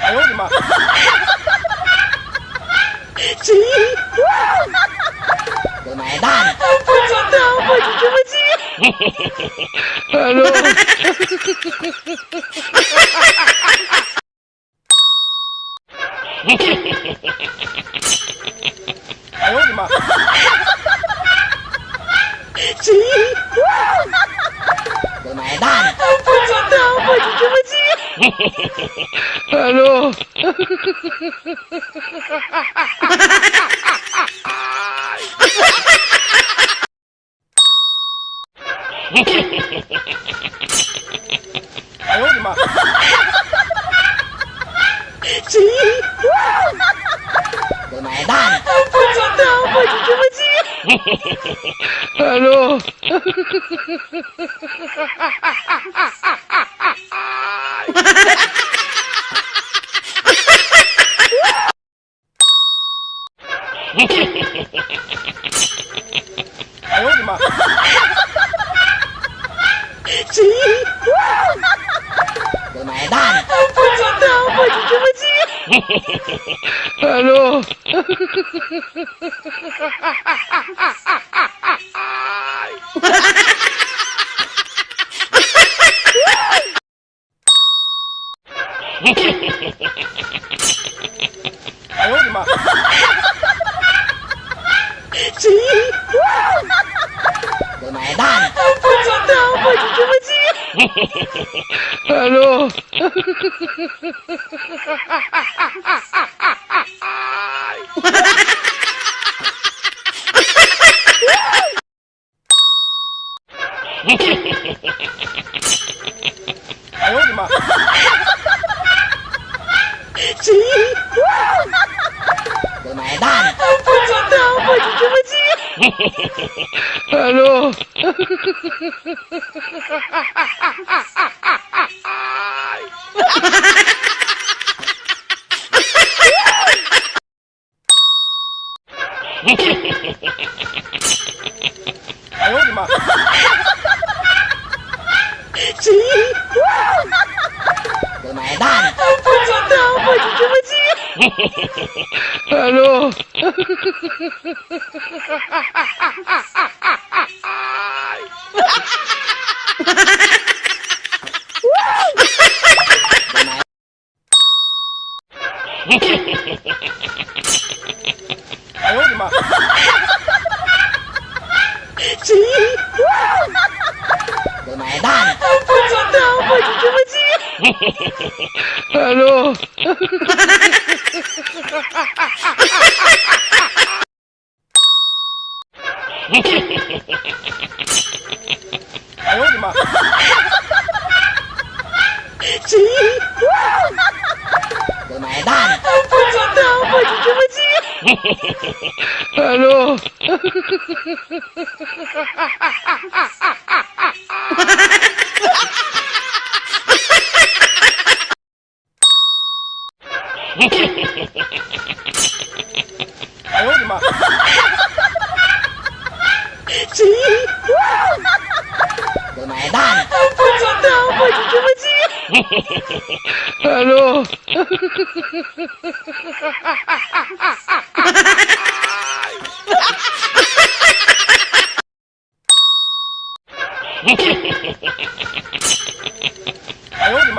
哎呦我的妈！我买单。不知道我就这么急。哎呦我的妈！我买单。不知道我就这么急。哎呦我的妈！我买单。不知道我就这么急。哎呦我的妈！我买单。不知道我就这么急。哎呦我的妈！我买单。不知道我就这么急。哎呦我的妈！我买单。不知道我就这么急。哎呦我的妈！我买单。不知道我就这么急。我买。哎呦我的妈！我买单。不知道我就这么急。哎呦我的妈！我买单。不知道我就这么急。哎呦我的妈！我买单。不知道我就这么急。哎呦我的妈！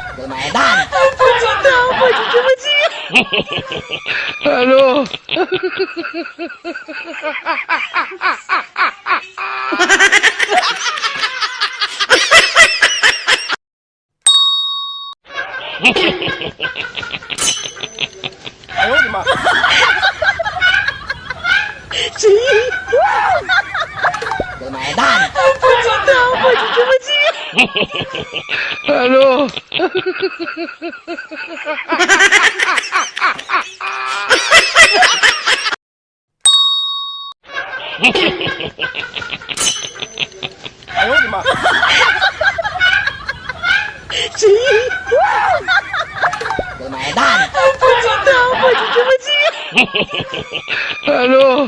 我买单。不知道我就这么急。哎呦我的妈！我买单。不知道我就这么急。哎呦我的妈！我买单。不知道我就 Hello.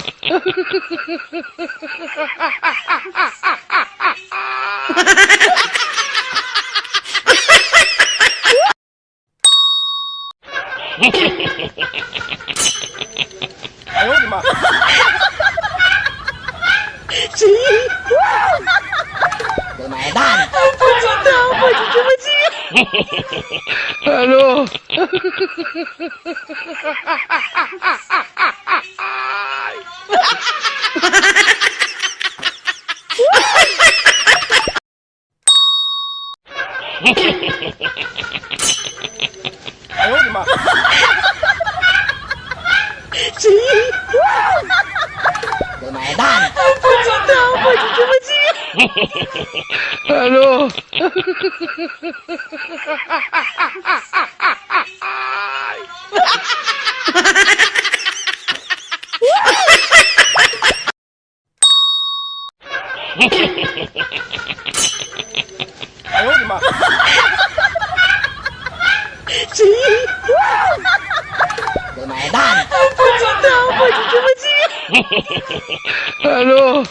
哎呦我的妈！谁？我买单。不知道，我就这么急。Hello。哎呦我的妈！谁？我买单。不知道，我就这么急。Hello。哎呦我的妈！谁？我买单。不知道，我就这么急。Hello。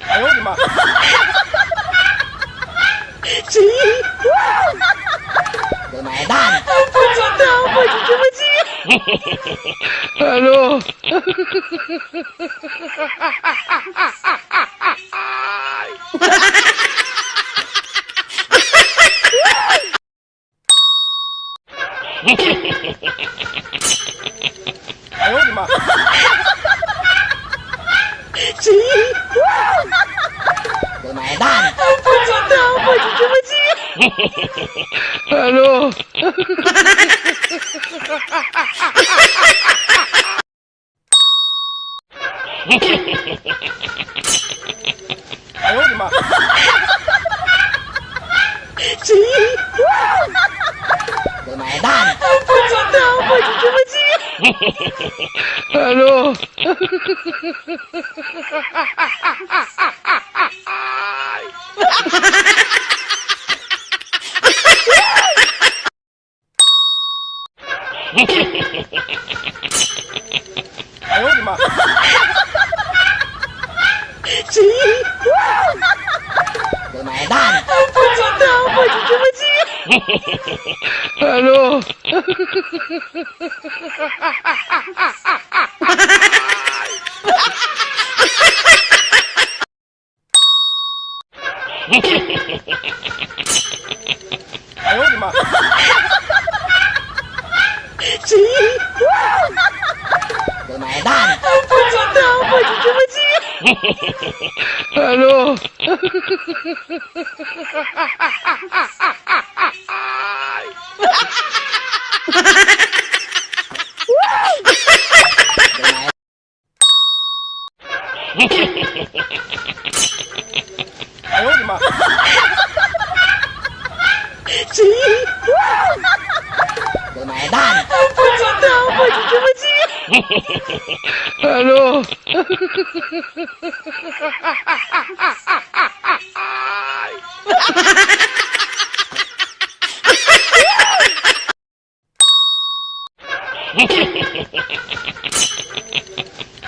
哎呦我的妈！谁？我买单。不知道，我就这么急。Hello。哎呦我的妈！谁？我买单。不知道，我就这么急。Hello。哎呦我的妈！谁？我买单。不知道，我就这么急。Hello。哎呦我的妈！谁？我买单。不知道，我就这么急。Hello。哎呦我的妈！谁？我买单。不知道，我就这么急。Hello。哎呦我的妈！谁？我买单。不知道，我就这么急。Hello。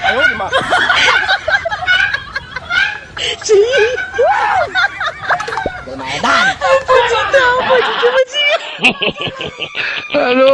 哎呦我的妈！谁？我买单。不知道，我就这么急。Hello。